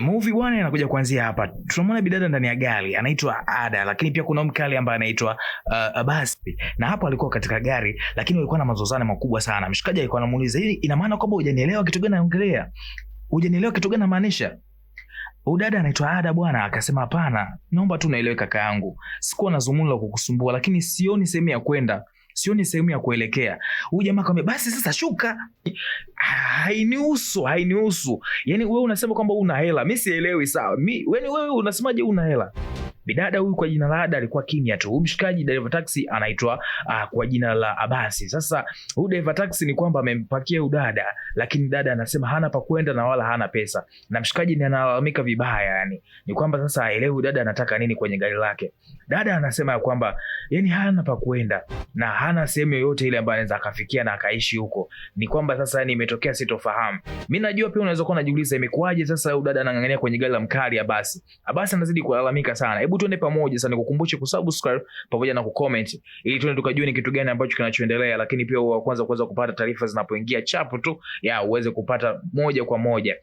Movie bwana inakuja kuanzia hapa. Tunamwona bidada ndani ya gari anaitwa Ada, lakini pia kuna mkali ambaye anaitwa Abasi. Na hapo alikuwa katika gari, lakini walikuwa na mazozano makubwa sana. Mshikaji alikuwa anamuuliza, "Hii ina maana kwamba hujanielewa kitu gani naongelea? Hujanielewa kitu gani namaanisha?" Huyu dada anaitwa Ada bwana akasema, "Hapana, naomba tu naelewe kaka yangu. Sikuwa na dhumuni la kukusumbua, lakini sioni sehemu ya kwenda. Sioni sehemu ya kuelekea." Huyu jamaa akamwambia, "Basi sasa shuka." Hainihusu, hainihusu. Yaani wewe unasema kwamba una hela, mimi sielewi sawa. Mimi wewe unasemaje una hela? Bidada huyu kwa jina la Ada alikuwa kimya tu. Huyu mshikaji dereva taxi anaitwa kwa jina la Abasi. Sasa huyu dereva taxi ni kwamba amempakia huyu dada, lakini dada anasema hana pa kwenda na wala hana pesa. Na mshikaji ni analalamika vibaya yani. Ni kwamba sasa haelewi dada anataka nini kwenye gari lake. Dada anasema ya kwamba yani hana pa kwenda na hana sehemu yoyote ile ambayo anaweza akafikia na akaishi huko. Ni kwamba sasa yani imetokea sitofahamu. Mimi najua pia unaweza kuwa unajiuliza imekuwaje sasa huyu dada anang'ang'ania kwenye gari la mkali Abasi. Abasi anazidi kulalamika sana. Hebu tuende pamoja sasa, nikukumbushe kusubscribe pamoja na kucomment ili tuende tukajue ni kitu gani ambacho kinachoendelea, lakini pia uwe wa kwanza kuweza kupata taarifa zinapoingia chapu tu ya uweze kupata moja kwa moja.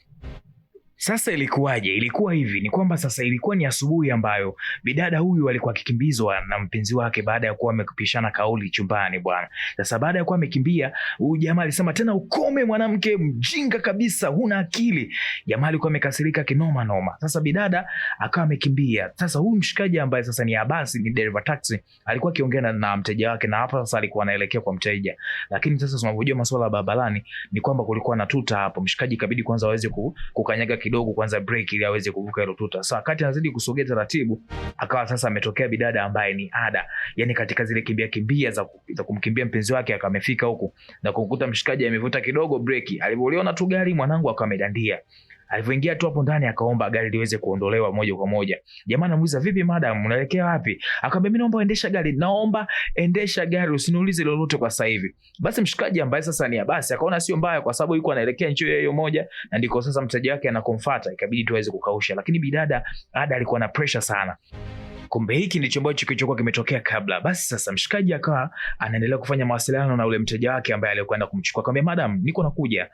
Sasa ilikuwaje? Ilikuwa hivi, ni kwamba sasa ilikuwa ni asubuhi ambayo bidada huyu alikuwa akikimbizwa na mpenzi wake baada ya kuwa amepishana kauli chumbani bwana. Sasa baada ya kuwa amekimbia, huyu jamaa alisema tena, ukome mwanamke mjinga kabisa, huna akili. Jamaa alikuwa amekasirika kinoma noma. Sasa bidada akawa amekimbia. Sasa huyu mshikaji ambaye sasa ni Abasi, ni dereva taxi, alikuwa akiongea na mteja wake, na hapa sasa alikuwa anaelekea kwa mteja. Lakini sasa tunavyojua masuala ya barabarani ni kwamba kulikuwa na tuta hapo, mshikaji ikabidi kwanza aweze kukanyaga kidogo kwanza break ili aweze kuvuka hilo tuta. Sasa wakati anazidi kusogea taratibu, akawa sasa ametokea bidada ambaye ni Ada, yani katika zile kimbia kimbia za kumkimbia mpenzi wake, akawa amefika huku na kumkuta mshikaji amevuta kidogo break. Alivyoliona tu gari mwanangu akawa amedandia. Alivyoingia tu hapo ndani akaomba gari liweze kuondolewa moja kwa moja. Jamaa anamuuliza, "Vipi madam, unaelekea wapi?" Akamwambia, "Mimi naomba endesha gari, naomba endesha gari, usiniulize lolote kwa sasa hivi." Basi mshikaji ambaye sasa ni Abasi akaona sio mbaya, kwa sababu yuko anaelekea nchi hiyo moja na ndiko sasa mteja wake anakomfuata, ikabidi tu aweze kukausha. Lakini bidada Ada alikuwa na pressure sana. Kumbe hiki ndicho ambacho kilichokuwa kimetokea kabla. Basi sasa mshikaji akawa anaendelea kufanya mawasiliano na ule mteja wake ambaye alikwenda kumchukua. Akamwambia, "Madam, niko nakuja.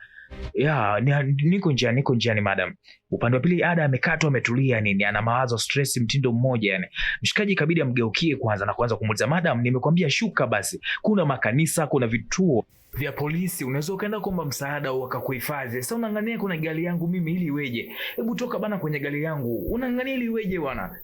Ya, niko njiani, niko njiani madam." Upande wa pili Ada amekatwa ametulia nini, ana mawazo stress mtindo mmoja yani. Mshikaji ikabidi amgeukie kwanza na kuanza kumuuliza, "Madam, nimekwambia shuka basi. Kuna makanisa, kuna vituo vya polisi, unaweza ukaenda kuomba msaada au wakakuhifadhi. Sasa unang'ang'ania kuna gari yangu mimi ili iweje? Hebu toka bana kwenye gari yangu. Unang'ang'ania ili iweje bwana?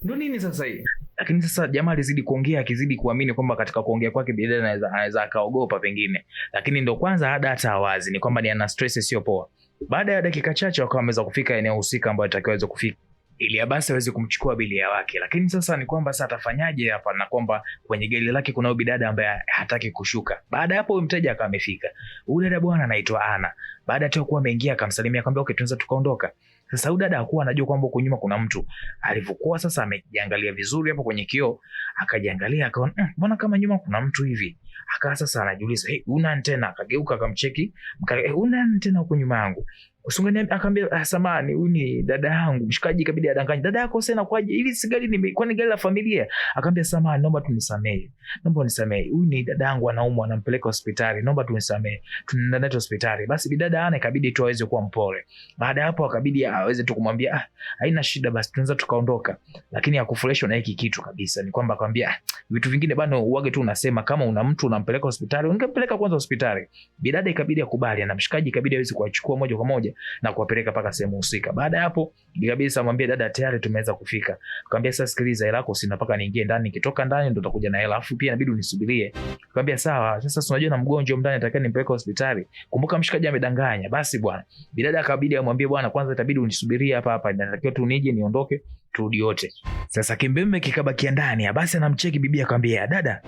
Ndio nini sasa hii?" Lakini sasa jamaa alizidi kuongea akizidi kuamini kwamba katika kuongea kwake bidada anaweza akaogopa pengine. Lakini ndo kwanza Ada hata hawazi, ni kwamba ni ana stress sio poa. Baada ya dakika chache wakawa wameweza kufika eneo husika ambayo alitakiwa aweze kufika ili Abasi aweze kumchukua abiria wake. Lakini sasa ni kwamba sasa atafanyaje hapa, na kwamba kwenye gari lake kuna bidada ambaye hataki kushuka. Baada ya hapo huyu mteja akawa amefika. Huyu dada bwana anaitwa Ana. Baada tu kuwa ameingia akamsalimia akamwambia, "Okay, tunaweza tukaondoka." Sasa huyu dada hakuwa anajua kwamba huko nyuma kuna mtu. Alivyokuwa sasa amejiangalia vizuri hapo kwenye kioo, akajiangalia akaona, mbona kama nyuma kuna mtu hivi. Akawa sasa anajiuliza, "Hey, una antena?" Akageuka akamcheki, hey, una antena huko nyuma yangu? Usungani akamwambia, "Samahani, huyu ni dada yangu." Mshikaji ikabidi adanganye, "Dada yako sasa inakuwaje? Hili si gari ni kwani gari la familia?" Akamwambia, "Samahani, naomba tunisamehe. Naomba unisamehe. Huyu ni dada yangu anaumwa, anampeleka hospitali. Naomba tunisamehe. Tunaenda naye hospitali." Basi bidada Ana ikabidi tu aweze kuwa mpole. Baada hapo akabidi aweze tu kumwambia, "Haina shida basi tunaweza tukaondoka." Lakini hakufurahishwa na hiki kitu kabisa. Ni kwamba akamwambia, "Vitu vingine bado uage tu unasema kama una mtu unampeleka hospitali, ungempeleka kwanza hospitali." Bidada ikabidi akubali na mshikaji ikabidi aweze kuwachukua moja kwa moja na kuwapeleka mpaka sehemu husika. Baada ya hapo ikabidi sasa mwambie dada tayari tumeweza kufika. Akamwambia, "Sasa sikiliza, hela yako sina mpaka niingie ndani, nikitoka ndani ndo utakuja na hela, afu pia inabidi unisubirie." Akamwambia, "Sawa, sasa unajua na mgonjwa ndani atakaa nimpeleke hospitali." Kumbuka mshikaji amedanganya. Basi bwana, bidada akabidi amwambie, "Bwana, kwanza itabidi unisubirie hapa hapa, natakiwa tu nije niondoke turudi wote." Sasa kimbembe kikabakia ndani. Basi anamcheki bibi akamwambia, "Dada."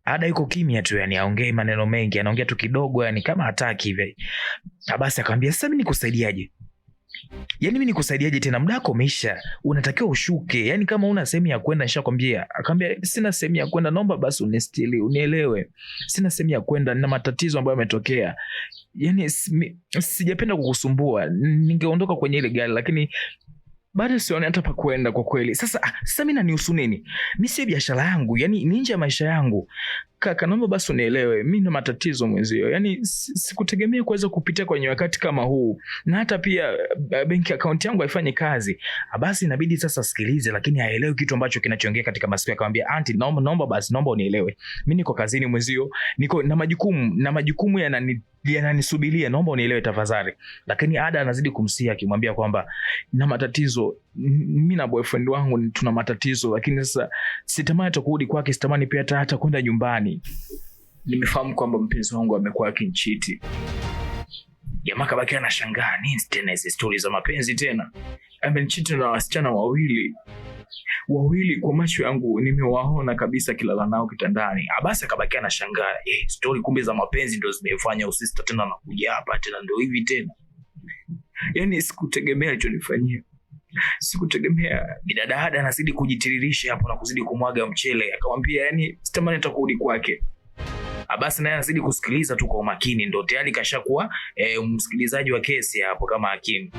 Ada yuko kimya tu yani, haongei maneno mengi, anaongea tu kidogo yani kama hataki hivi. Basi akamwambia, "Sasa mimi nikusaidiaje? Yaani mimi nikusaidiaje tena? Muda wako umeisha, unatakiwa ushuke. Yaani kama una sehemu ya kwenda nishakwambia." Akamwambia, "Sina sehemu ya kwenda, naomba basi unistili, unielewe. Sina sehemu ya kwenda, nina matatizo ambayo yametokea. Yaani sijapenda kukusumbua. Ningeondoka kwenye ile gari lakini Bado sioni hata pa kwenda kwa kweli. Sasa mimi nanihusu nini? Mimi sio biashara yangu, yani ni nje ya maisha yangu. Kaka, naomba basi unielewe, mimi na matatizo mwenzio. Yani sikutegemea kuweza kupitia kwenye wakati kama huu. Na hata pia benki account yangu haifanyi kazi. Basi inabidi sasa sikilize, lakini haelewi kitu ambacho kinachoongea katika masikio. Akamwambia auntie, naomba basi, naomba unielewe. Mimi niko kazini mwenzio, niko na majukumu, na majukumu yananisubiria, naomba unielewe tafadhali. Lakini Ada anazidi kumsihi akimwambia kwamba na matatizo, mimi na boyfriend wangu tuna matatizo, lakini sasa sitamani hata kurudi kwake, sitamani pia hata kwenda nyumbani. Nimefahamu kwamba mpenzi wangu amekuwa akinichiti. Jamaa kabaki anashangaa, nini tena hizi stories za mapenzi tena? Amenichiti na wasichana wawili. Wawili kwa macho yangu nimewaona kabisa kilala nao kitandani. Basi akabaki anashangaa, story kumbe za mapenzi ndio zimefanya usista tena na kuja hapa tena ndio hivi tena. Yaani sikutegemea alichonifanyia. Sikutegemea. Bidada Ada anazidi kujitiririsha hapo na kuzidi kumwaga mchele. Akamwambia yani sitamani hata kurudi kwake. Basi naye anazidi kusikiliza tu kwa umakini, ndio tayari kashakuwa msikilizaji wa kesi hapo kama hakimu.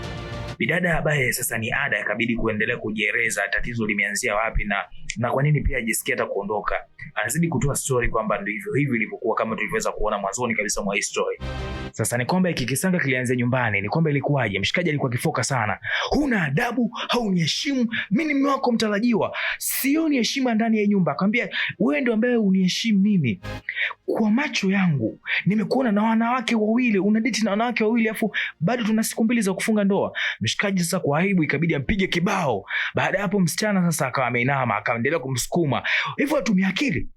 Bidada ambaye sasa ni Ada akabidi kuendelea kujieleza tatizo limeanzia wapi na kwa nini pia ajisikia hata kuondoka. Anazidi kutoa story kwamba ndio hivyo hivi ilivyokuwa kama tulivyoweza kuona mwanzoni kabisa mwa hii story. Sasa ni kwamba hiki kisanga kilianzia nyumbani, ni kwamba ilikuwaje? Mshikaji alikuwa kifoka sana. Huna adabu, hauniheshimu, mimi ni mume wako mtarajiwa. Sioni heshima ndani ya nyumba. Akamwambia wewe ndio ambaye uniheshimu mimi. Kwa macho yangu nimekuona na wanawake wawili, una date na wanawake wawili afu bado tuna siku 2 za kufunga ndoa. Mshikaji sasa kwa aibu ikabidi ampige kibao. Baada hapo msichana sasa akawa ameinama, akaendelea kumsukuma. Hivyo atumia akili.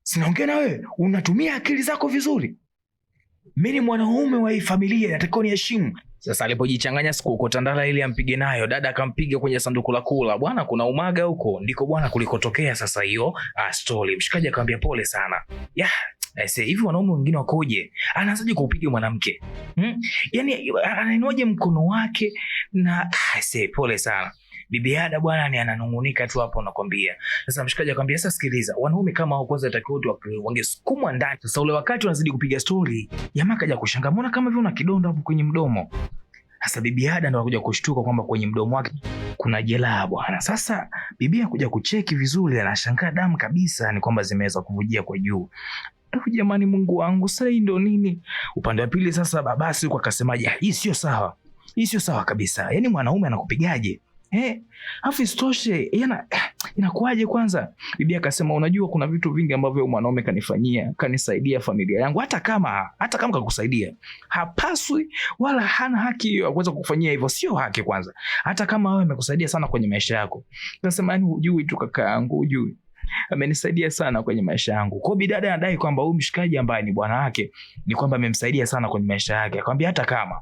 Sinaongea na wewe, unatumia akili zako vizuri. Mimi ni mwanaume wa hii familia, natakiwa niheshimu. Sasa alipojichanganya siku huko Tandala ili ampige nayo, dada akampiga kwenye sanduku la kula. Bwana kuna umaga huko, ndiko bwana kulikotokea sasa hiyo story. Mshikaji akamwambia pole sana. Hivi wanaume wengine wakoje? Anaanzaje kuupiga mwanamke? Yaani anainuaje mkono wake na pole sana. Bibi Ada bwana ni ananungunika tu hapo nakwambia. Sasa mshikaji akamwambia sasa sikiliza, wanaume kama hao kwanza itakiwa watu wangesukumwa ndani. Sasa ule wakati wanazidi kupiga story, jamaa kaja kushangaa, mbona kama vile una kidonda hapo kwenye mdomo. Sasa Bibi Ada ndo anakuja kushtuka kwamba kwenye mdomo wake kuna jeraha bwana. Sasa bibi anakuja kucheki vizuri, anashangaa damu kabisa ni kwamba zimeweza kuvujia kwa juu. Jamani Mungu wangu, sasa hii ndio nini? Upande wa pili sasa babasi huko akasemaje, hii sio sawa. Hii sio sawa kabisa. Yaani mwanaume anakupigaje? Afu isitoshe, inakuaje kwanza? Bibi akasema unajua kuna vitu vingi ambavyo mwanaume kanifanyia, kanisaidia familia yangu. Hata kama kakusaidia, hapaswi wala hana haki hiyo ya kuweza kukufanyia hivyo. Sio haki kwanza. Hata kama wewe amekusaidia sana kwenye maisha yako. Akasema yani hujui tu kaka yangu, hujui. Amenisaidia sana kwenye maisha yangu. Kwa hiyo bidada anadai kwamba huyu mshikaji ambaye ni bwana wake ni kwamba amemsaidia sana kwenye maisha yake. Akamwambia hata kama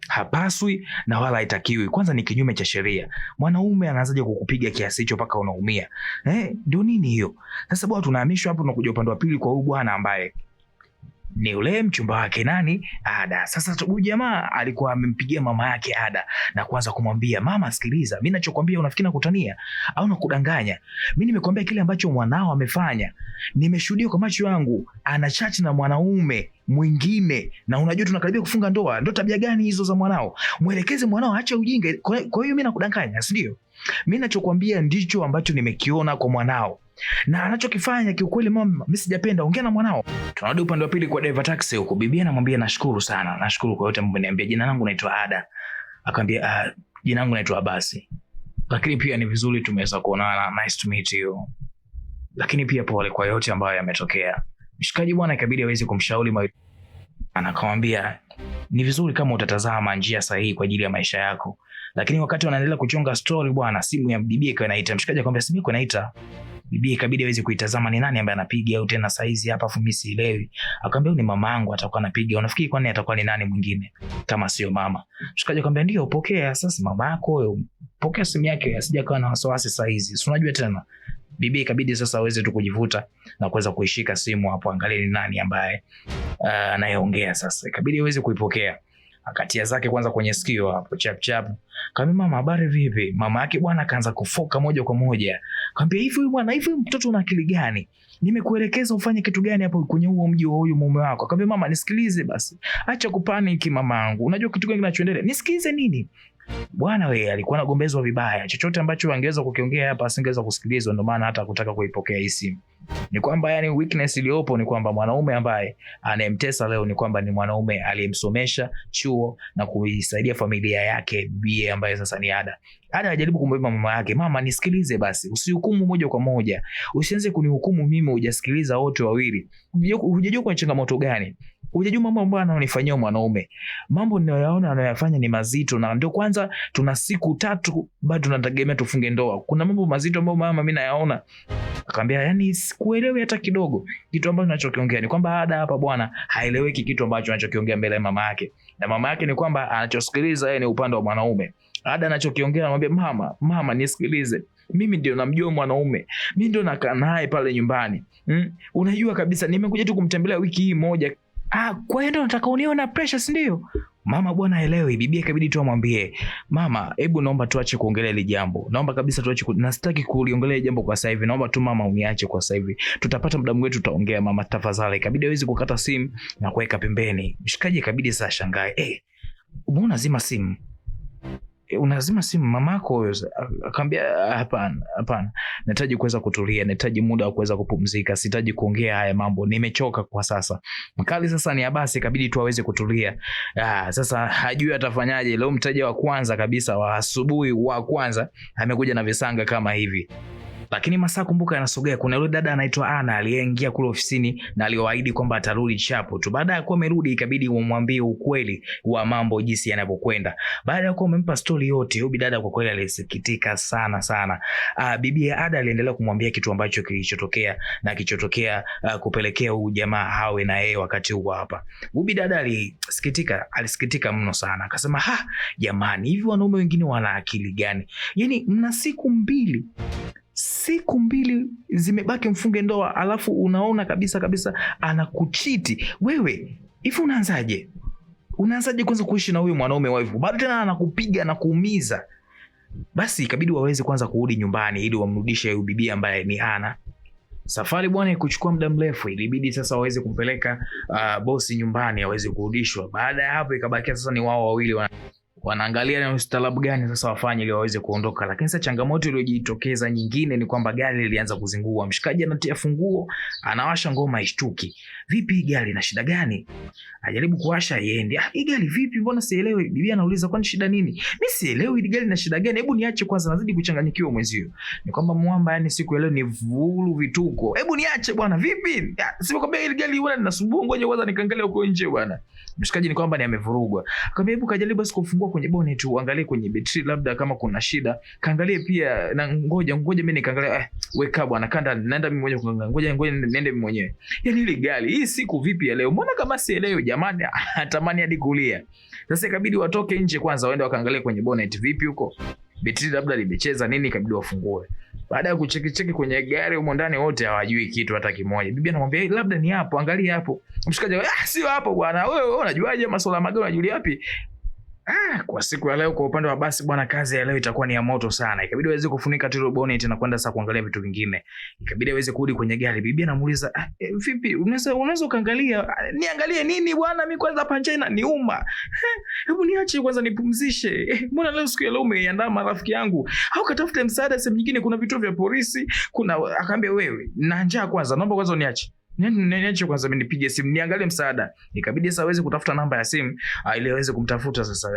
hapaswi na wala haitakiwi. Kwanza ni kinyume cha sheria. Mwanaume anaanzaje kukupiga kiasi hicho mpaka unaumia? Ndio nini hiyo? Sasa bwana tunahamishwa hapo, tunakuja upande wa pili kwa huyu bwana ambaye ni yule mchumba wake nani? Ada. Sasa huyu jamaa alikuwa amempigia mama yake Ada na kuanza kumwambia, mama sikiliza, mimi ninachokuambia unafikiri nakutania au nakudanganya? Mimi nimekuambia kile ambacho mwanao amefanya. Nimeshuhudia kwa macho yangu ana chat na mwanaume mwingine na unajua tunakaribia kufunga ndoa. Ndio tabia gani hizo za mwanao? Mwelekeze mwanao aache ujinga. Kwa hiyo mimi nakudanganya, si ndio? Mimi ninachokuambia ndicho ambacho nimekiona kwa mwanao. Na anachokifanya kiukweli mama, mimi sijapenda. Ongea na mwanao. Tunarudi upande wa pili kwa driver taxi huko. Bibi anamwambia nashukuru sana. Nashukuru kwa yote ambayo umeniambia. Jina langu naitwa Ada. Akamwambia jina langu naitwa Abasi. Lakini pia ni vizuri tumeweza kuonana. Nice to meet you. Lakini pia pole kwa yote ambayo yametokea. Mshikaji bwana ikabidi aweze kumshauri, anakamwambia ni vizuri kama utatazama njia sahihi kwa ajili ya maisha yako. Lakini wakati wanaendelea kuchonga story bwana, simu ya bibi ikawa inaita. Mshikaji akamwambia simu yako inaita. Bibi ikabidi aweze kuitazama ni nani ambaye anapiga au tena saizi hapa afu mimi sielewi. Akamwambia ni mamangu atakuwa anapiga. Unafikiri kwani atakuwa ni nani mwingine kama sio mama? Mshikaji akamwambia ndio pokea sasa mama yako huyo. Pokea simu yake asije akawa na wasiwasi saizi. Si unajua tena. Bibi ikabidi sasa aweze tu kujivuta na kuweza kuishika simu hapo angalie ni nani ambaye anayeongea sasa. Ikabidi aweze kuipokea. Akatia zake kwanza kwenye sikio hapo chap chap. Kaambia mama habari vipi? Mama yake bwana akaanza kufoka moja kwa moja. Kaambia hivi huyu bwana, hivi mtoto una akili gani? Nimekuelekeza ufanye kitu gani hapo kwenye huo mji wa huyu mume wako? Kaambia mama nisikilize basi. Acha kupaniki mamangu. Unajua kitu gani kinachoendelea? Nisikilize nini? Bwana we, alikuwa anagombezwa vibaya. Chochote ambacho angeweza kukiongea hapa asingeweza kusikilizwa, ndio maana hata kutaka kuipokea hii simu. Ni kwamba yani weakness iliyopo ni kwamba mwanaume ambaye anayemtesa leo ni kwamba ni mwanaume aliyemsomesha chuo na kuisaidia familia yake bie, ambaye sasa ni Ada. Ada anajaribu kumbeba mama yake, mama nisikilize basi, usihukumu moja kwa moja, usianze kunihukumu mimi, hujasikiliza wote wawili, hujajua kwa changamoto gani, hujajua mambo ambayo ananifanyia mwanaume, mambo ninayoyaona anayoyafanya ni mazito, na ndio kwanza tuna siku 3 bado tunategemea tufunge ndoa. Kuna mambo mazito ambayo mama mimi nayaona. Akamwambia yani sikuelewi hata kidogo. Kitu ambacho ninachokiongea ni kwamba Ada hapa bwana haeleweki kitu ambacho anachokiongea mbele ya mama yake, na mama yake ni kwamba anachosikiliza yeye ni upande wa mwanaume. Ada anachokiongea anamwambia mama, mama nisikilize, mimi ndio namjua mwanaume, mimi ndio nakaa naye pale nyumbani. Unajua kabisa nimekuja tu kumtembelea wiki hii moja. Ah, kwa hiyo ndio nataka unione na pressure, si ndio? Mama bwana haelewi, bibi ikabidi tu amwambie, mama, hebu naomba tuache kuongelea hili jambo. Naomba kabisa tuache na sitaki kuliongelea jambo kwa sasa hivi. Naomba tu mama uniache kwa sasa hivi. Tutapata muda mwingine tutaongea mama, tafadhali. Ikabidi aweze kukata simu na kuweka pembeni. Mshikaji ikabidi sasa ashangae. Mbona unazima simu? Unazima simu mamako huyo? Akamwambia hapana, hapana. Nahitaji kuweza kutulia, nahitaji muda wa kuweza kupumzika, sihitaji kuongea haya mambo, nimechoka kwa sasa. Mkali sasa ni Abasi, ikabidi tu aweze kutulia. Sasa hajui atafanyaje. Leo mteja wa kwanza kabisa wa asubuhi wa kwanza amekuja na visanga kama hivi. Lakini masaa kumbuka yanasogea. Kuna yule dada anaitwa Ana aliyeingia kule ofisini na aliwaahidi kwamba atarudi chapo tu. Baada ya kuwa amerudi, ikabidi umwambie ukweli wa mambo jinsi yanavyokwenda. Baada ya kuwa umempa story yote, huyu dada kwa kweli alisikitika sana sana. Bibi ya Ada aliendelea kumwambia kitu ambacho kilichotokea na kilichotokea kupelekea huyu jamaa hawe na yeye wakati huu hapa. Huyu dada alisikitika mno sana. Akasema, ha, jamani, hivi wanaume wengine wana akili gani? Yaani mna siku mbili. Siku mbili zimebaki mfunge ndoa, alafu unaona kabisa kabisa anakuchiti wewe. Hivi unaanzaje? Unaanzaje kwanza kuishi na huyu mwanaume wa hivyo? Bado tena anakupiga na kuumiza. Basi ikabidi waweze kwanza kurudi nyumbani ili wamrudishe huyu bibi ambaye ni Ana. Safari bwana ikuchukua muda mrefu, ilibidi sasa waweze kumpeleka bosi nyumbani aweze kurudishwa. Baada ya hapo ikabakia sasa ni wao wawili wanaangalia ni ustaarabu gani sasa wafanye ili waweze kuondoka. Lakini sasa changamoto iliyojitokeza nyingine ni kwamba gari lilianza kuzingua. Mshikaji anatia funguo, anawasha ngoma ishtuki. Vipi gari ina shida gani? Ajaribu kuwasha iende. Hii gari vipi, mbona sielewi? Bibi anauliza kwani shida nini? Mimi sielewi hii gari ina shida gani? Hebu niache kwanza, nazidi kuchanganyikiwa mwenzio. Ni kwamba mwamba yani siku ya leo ni vulu vituko. Hebu niache bwana, vipi? Simekwambia hii gari bwana inasumbua, ngoja kwanza nikaangalie huko nje bwana. Mshikaji ni kwamba ni amevurugwa. Akamwambia hebu kajaribu basi kufungua kwenye bonnet uangalie kwenye betri labda kama kuna shida. Kaangalie pia na ngoja mimi nikaangalia. Weka bwana kanda, naenda mimi mwenyewe kuangalia. Ngoja niende mimi mwenyewe. Yaani ile gari hii siku vipi ya leo? Mbona kama sielewi jamani, natamani hadi kulia. Sasa ikabidi watoke nje kwanza waende wakaangalie kwenye bonnet vipi huko. Betri labda limecheza nini, ikabidi wafungue. Baada ya kucheki cheki kwenye gari humo ndani wote hawajui kitu hata kimoja. Bibi anamwambia hey, labda ni hapo, angalia hapo. Mshikaji, sio hapo bwana. Wewe unajuaje masuala magari, unajulia wapi? Kwa siku ya leo kwa upande wa basi bwana, kazi ya leo itakuwa ni ya moto sana. Ikabidi aweze kufunika tu bonnet na kwenda sasa kuangalia vitu vingine. Ikabidi aweze kurudi kwenye gari. Bibi anamuuliza, vipi unaweza ukaangalia? Niangalie nini bwana, mimi kwanza hapa njaa inaniuma. Hebu niache kwanza nipumzishe. Mbona leo siku ya leo umeiandaa marafiki yangu? Au katafute msaada sehemu nyingine, kuna vituo vya polisi, kuna. Akaambia wewe, na njaa kwanza, naomba kwanza uniache. Niache kwanza mimi nipige simu niangalie msaada. Ikabidi sasa aweze kutafuta namba ya simu ili aweze kumtafuta sasa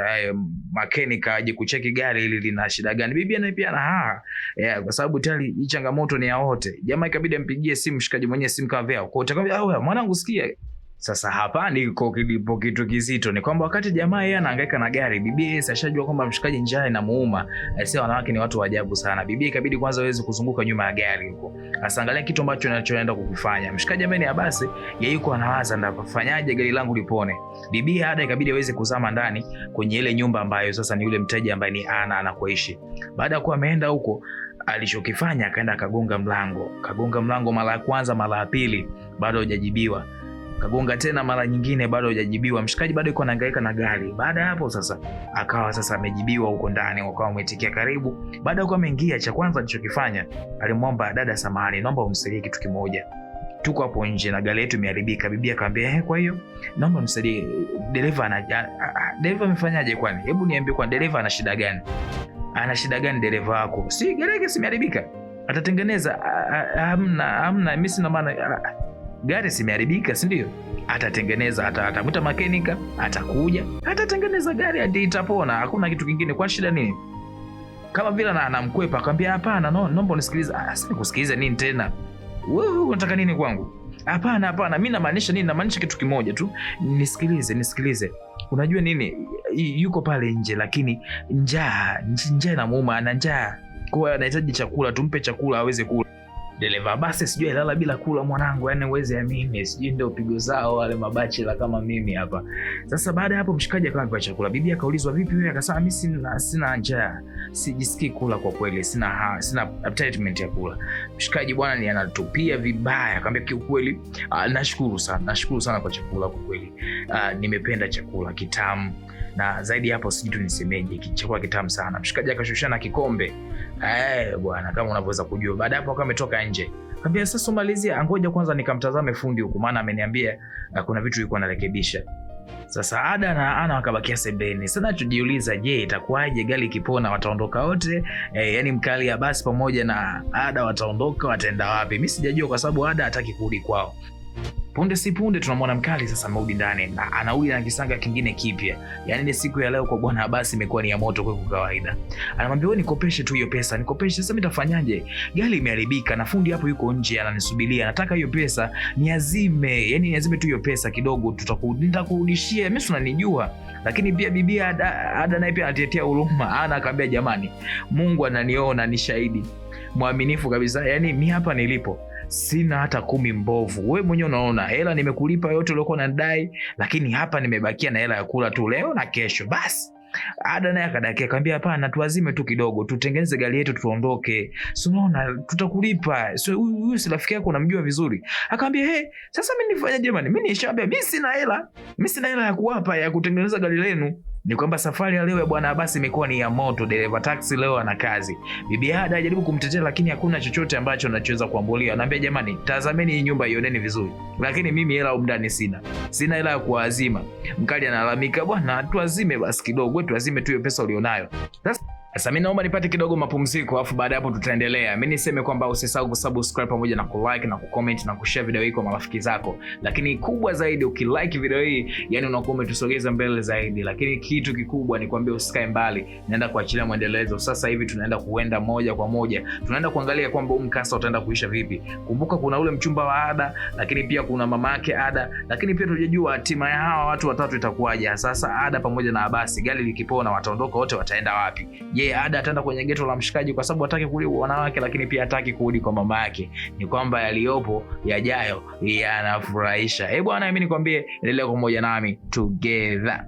makenika aje kucheki gari ili lina shida gani. Bibi anaye pia na kwa sababu tayari hii changamoto ni ya wote. Jamaa ikabidi ampigie simu mshikaji mwenye simu kama vyao. Kwa utakwambia mwanangu sikia. Sasa hapa ndiko kilipo kitu kizito, ni kwamba wakati jamaa yeye anahangaika na gari, bibi yeye ashajua kwamba mshikaji njaa inamuuma. Sasa wanawake ni watu wa ajabu sana. Bibi ikabidi kwanza aweze kuzunguka nyuma ya gari huko, asangalia kitu ambacho anachoenda kukifanya. Mshikaji ambaye ni Abasi, yeye yuko anawaza ndafanyaje gari langu lipone. Bibi Ada ikabidi aweze kuzama ndani kwenye ile nyumba ambayo sasa ni yule mteja ambaye ni Ana anakoishi. Baada ya kuwa ameenda huko, alichokifanya akaenda akagonga mlango. Kagonga mlango mara ya kwanza, mara ya pili, bado hajajibiwa. Kagonga tena mara nyingine, bado hajajibiwa. Mshikaji bado yuko anahangaika na gari. Baada hapo sasa akawa sasa amejibiwa huko ndani, wakawa wameitikia karibu. Baada ya kuwa ameingia, cha kwanza alichokifanya alimwomba dada, samahani, naomba unisaidie kitu kimoja. Tuko hapo nje na gari yetu imeharibika. Bibi akamwambia, kwa hiyo naomba nisaidie, dereva ana dereva amefanyaje kwani? Hebu niambie, kwa dereva ana shida gani? Ana shida gani dereva wako? Si gari yake imeharibika, atatengeneza. Hamna, mimi sina maana, gari simeharibika, si ndio? Atatengeneza, atamwita makenika, atakuja, atatengeneza gari hadi itapona, hakuna kitu kingine. Kwa shida nini? Kama vile anamkwepa, akamwambia hapana, no, naomba unisikilize. Sasa nikusikilize nini tena? Wewe unataka nini kwangu? Hapana, hapana, mimi namaanisha nini? Namaanisha kitu kimoja tu. Nisikilize. Unajua nini? Yuko pale nje lakini njaa inamuuma, ana njaa. Kwa hiyo anahitaji chakula, tumpe chakula aweze kula. Dereva basi sijui alala bila kula mwanangu, yani uweze amini, sijui ndio pigo zao wale mabachela kama mimi hapa. Sasa baada ya hapo mshikaji akawa amepewa chakula. Bibi akaulizwa vipi wewe, akasema mimi sina njaa, sijisikii kula kwa kweli, sina appetite ya kula. Mshikaji bwana ni anatupia vibaya, akamwambia kiukweli, nashukuru sana kwa chakula kwa kweli. Nimependa chakula kitamu. Na zaidi hapo sijui tu nisemeje, chakula kitamu sana. Mshikaji akashushana kikombe. Bwana kama unavyoweza kujua. Baada hapo akawa ametoka nje. Akamwambia sasa umalizia, ngoja kwanza nikamtazame fundi huku, maana ameniambia kuna vitu yuko anarekebisha. Sasa Ada na Ana wakabakia sebeni. Sasa nachojiuliza, je, itakuwaje gari ikipona wataondoka wote? Yani mkali Abasi pamoja na Ada wataondoka, wataenda wapi? Mimi sijajua kwa sababu Ada hataki kurudi kwao. Punde si punde tunamwona mkali sasa amerudi ndani na anarudi na kisanga kingine kipya. Yaani ile siku ya leo kwa bwana Abasi imekuwa ni ya moto kwa kawaida. Anamwambia wewe nikopeshe tu hiyo pesa, nikopeshe. Sasa mimi nitafanyaje? Gari imeharibika na fundi hapo yuko nje ananisubiria. Nataka hiyo pesa niazime. Yaani niazime tu hiyo pesa kidogo, nitakurudishia. Mimi si unanijua. Lakini pia bibi Ada naye pia anatetea huruma. Ana akamwambia jamani, Mungu ananiona, ni shahidi mwaminifu kabisa. Yaani mimi hapa nilipo sina hata 10 mbovu. Wewe mwenyewe unaona hela nimekulipa yote uliokuwa unanidai, lakini hapa nimebakia na hela ya kula tu leo na kesho. Basi Ada naye akadakia akamwambia hapana, tuazime tu kidogo, tutengeneze gari yetu tuondoke. Si unaona tutakulipa. So huyu si rafiki yako unamjua vizuri. Akamwambia hey, sasa mimi nifanyaje jamani? Mimi nishaambia mimi sina hela. Mimi sina hela ya kuwapa ya kutengeneza gari lenu. Ni kwamba safari ya leo ya bwana Abasi imekuwa ni ya moto. Dereva taxi leo ana kazi. Bibi Ada ajaribu kumtetea lakini hakuna chochote ambacho anachoweza kuambulia. Anaambia jamani, tazameni hii nyumba ioneni vizuri. Lakini mimi hela huko ndani sina. Sina hela ya kuazima. Mkali analalamika, bwana tuazime basi kidogo, tuazime tu hiyo pesa ulionayo. Sasa mimi naomba nipate kidogo mapumziko, afu baada hapo tutaendelea. Mimi niseme kwamba usisahau kusubscribe pamoja na kulike na kucomment na kushare video hii kwa marafiki zako. Lakini kubwa zaidi ukilike video hii, yani unakuwa umetusogeza mbele zaidi. Lakini kitu kikubwa ni kwambia usikae mbali, naenda kuachilia mwendelezo. Sasa hivi tunaenda kuenda moja kwa moja. Tunaenda kuangalia kwamba huu mkasa utaenda kuisha vipi. Kumbuka kuna ule mchumba wa Ada, lakini pia kuna mama yake Ada, lakini pia tujajua hatima ya hawa watu watatu itakuwaje. Sasa Ada pamoja na Abasi, gari likipona wataondoka wote, wataenda wapi? Je, Ada ataenda kwenye geto la mshikaji kwa sababu hataki kurudi wanawake, lakini pia hataki kurudi kwa mama yake. Ni kwamba yaliyopo yajayo yanafurahisha. Eh bwana, mimi nikwambie, endelea pamoja nami together.